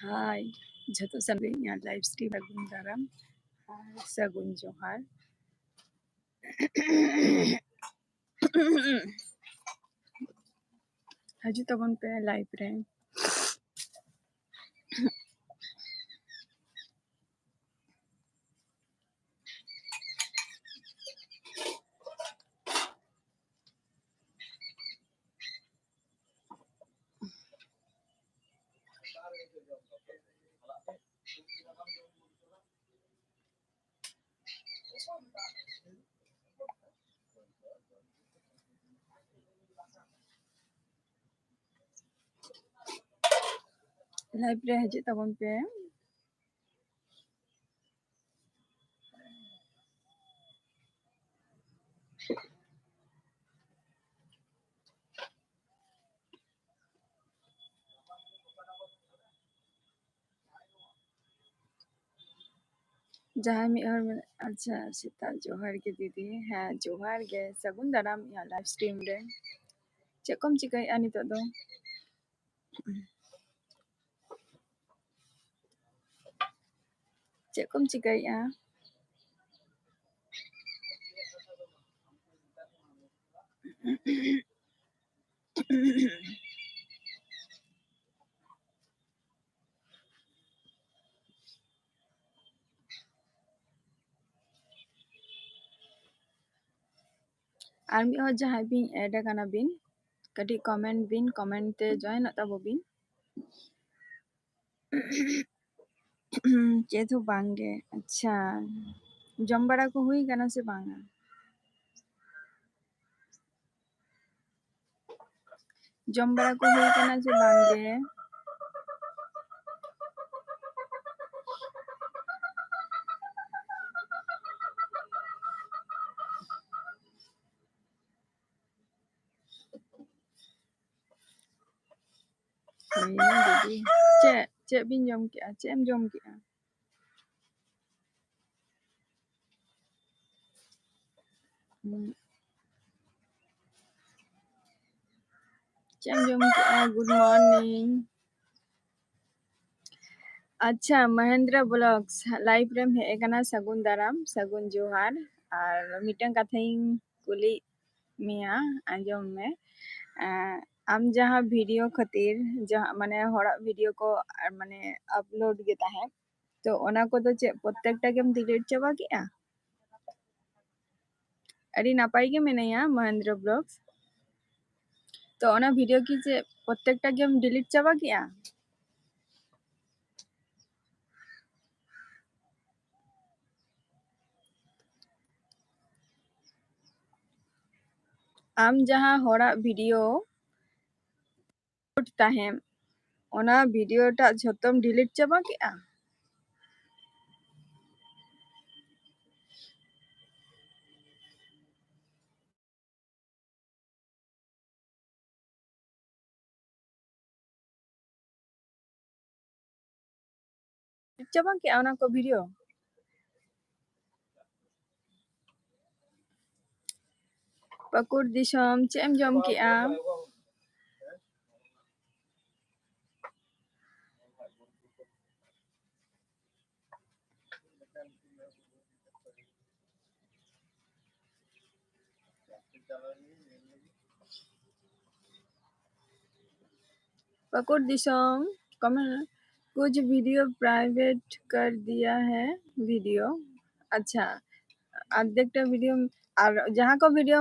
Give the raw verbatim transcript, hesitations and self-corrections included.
ᱦᱟᱭ, ᱡᱷᱚᱛᱚ ᱥᱟᱱᱟᱢ ᱤᱧᱟᱹᱜ live stream ᱥᱟᱹᱜᱩᱱ ᱫᱟᱨᱟᱢ ᱟᱨ ᱥᱟᱹᱜᱩᱱ ᱡᱚᱦᱟᱨ᱾ ᱦᱤᱡᱩᱜ ᱛᱟᱵᱚᱱ ᱯᱮ live ᱨᱮ᱾ Live ᱨᱮ ᱦᱤᱡᱩᱜ ᱛᱟᱵᱚᱱ ᱯᱮ᱾ ᱡᱟᱦᱟᱸᱭ ᱢᱤᱫ ᱦᱚᱲ ᱢᱮᱱ-, ᱟᱪᱪᱷᱟ, ᱥᱮᱛᱟᱜ ᱡᱚᱦᱟᱨ ᱜᱮ ᱫᱤᱫᱤ᱾ ᱦᱮᱸ, ᱡᱚᱦᱟᱨ ᱜᱮ, ᱥᱟᱹᱜᱩᱱ ᱫᱟᱨᱟᱢ ᱤᱧᱟᱹᱜ live stream ᱨᱮ᱾ ᱪᱮᱫ ᱠᱚᱢ ᱪᱤᱠᱟᱹᱭᱮᱫᱼᱟ ᱱᱤᱛᱚᱜ ᱫᱚ? ᱪᱮᱫ ᱠᱚᱢ ᱪᱤᱠᱟᱹᱭᱮᱫᱼᱟ? ᱟᱨ ᱢᱤᱫ ᱦᱚᱲ ᱡᱟᱦᱟᱸᱭ ᱵᱤᱱ add ᱟᱠᱟᱱᱟ ᱵᱤᱱ, ᱠᱟᱹᱴᱤᱡ comment ᱵᱤᱱ, comment ᱛᱮ joinᱚᱜ ᱛᱟᱵᱚ ᱵᱤᱱ᱾ ᱪᱮᱫ ᱦᱚᱸ ᱵᱟᱝ ᱜᱮ᱾ ᱟᱪᱪᱷᱟ, ᱡᱚᱢ ᱵᱟᱲᱟ ᱠᱚ ᱦᱩᱭ ᱠᱟᱱᱟ ᱥᱮ ᱵᱟᱝᱟ? ᱡᱚᱢ ᱵᱟᱲᱟ ᱠᱚ ᱦᱩᱭ ᱠᱟᱱᱟ ᱥᱮ ᱵᱟᱝ ᱜᱮ? ᱦᱩᱭᱱᱟ ᱫᱤᱫᱤ᱾ ᱪᱮᱫ, ᱪᱮᱫ ᱵᱤᱱ ᱡᱚᱢ ᱠᱮᱜᱼᱟ? ᱪᱮᱫ ᱮᱢ ᱡᱚᱢ ᱠᱮᱜᱼᱟ? ᱦᱩᱸ᱾ ᱪᱮᱫ ᱮᱢ ᱡᱚᱢ ᱠᱮᱜᱼᱟ? Good morning. ᱟᱪᱪᱷᱟ, ᱢᱚᱦᱮᱱᱫᱨᱚ ᱵᱞᱚᱜᱥ ᱞᱟᱭᱤᱵᱷ ᱨᱮᱢ ᱦᱮᱡ ᱟᱠᱟᱱᱟ, ᱥᱟᱹᱜᱩᱱ ᱫᱟᱨᱟᱢ, ᱥᱟᱹᱜᱩᱱ ᱡᱚᱦᱟᱨ᱾ ᱟᱨ ᱢᱤᱫᱴᱟᱝ ᱠᱟᱛᱷᱟᱧ ᱠᱩᱞᱤᱭᱮᱫ ᱢᱮᱭᱟ, ᱟᱸᱡᱚᱢ ᱢᱮ᱾ ᱟᱸ, ᱟᱢ ᱡᱟᱦᱟᱸ ᱵᱷᱤᱰᱤᱭᱳ ᱠᱷᱟᱹᱛᱤᱨ, ᱡᱟᱦᱟᱸ, ᱢᱟᱱᱮ, ᱦᱚᱲᱟᱜ ᱵᱷᱤᱰᱤᱭᱳ ᱠᱚ, ᱟᱨ, ᱢᱟᱱᱮ, ᱟᱯᱞᱳᱰ ᱜᱮ ᱛᱟᱦᱮᱸᱫ, ᱛᱚ ᱚᱱᱟ ᱠᱚᱫᱚ ᱪᱮᱫ ᱯᱨᱚᱛᱮᱠᱴᱟ ᱜᱮᱢ ᱰᱤᱞᱤᱴ ᱪᱟᱵᱟ ᱠᱮᱜᱼᱟ? ᱟᱹᱰᱤ ᱱᱟᱯᱟᱭ ᱜᱮ ᱢᱮᱱᱟᱭᱟ ᱢᱚᱦᱮᱱᱫᱨᱚ ᱵᱞᱚᱜᱥ᱾ ᱛᱚ ᱚᱱᱟ ᱵᱷᱤᱰᱤᱭᱳ ᱠᱤ ᱪᱮᱫ ᱯᱨᱚᱛᱮᱠᱴᱟ ᱜᱮᱢ ᱰᱤᱞᱤᱴ ᱪᱟᱵᱟ ᱠᱮᱜᱼᱟ? ᱟᱢ ᱡᱟᱦᱟᱸ ᱦᱚᱲᱟᱜ ᱵᱷᱤᱰᱤᱭᱳ ᱛᱟᱦᱮᱸᱫ, ᱚᱱᱟ ᱵᱷᱤᱰᱤᱭᱳ ᱴᱟᱜ ᱡᱷᱚᱛᱚᱢ ᱰᱤᱞᱤᱴ ᱪᱟᱵᱟ ᱠᱮᱜᱼᱟ? ᱪᱟᱵᱟ ᱠᱮᱜᱼᱟ ᱚᱱᱟ ᱠᱚ ᱵᱷᱤᱰᱤᱭᱳ? ᱯᱟᱹᱠᱩᱲ ᱫᱤᱥᱚᱢ, ᱪᱮᱫ ᱮᱢ ᱡᱚᱢ ᱠᱮᱜᱼᱟ? पकुड़ दिसोम, कमेंट, कुछ वीडियो प्राइवेट कर दिया है वीडियो। अच्छा, अर्धेकटा वीडियो, और जहाँ को वीडियो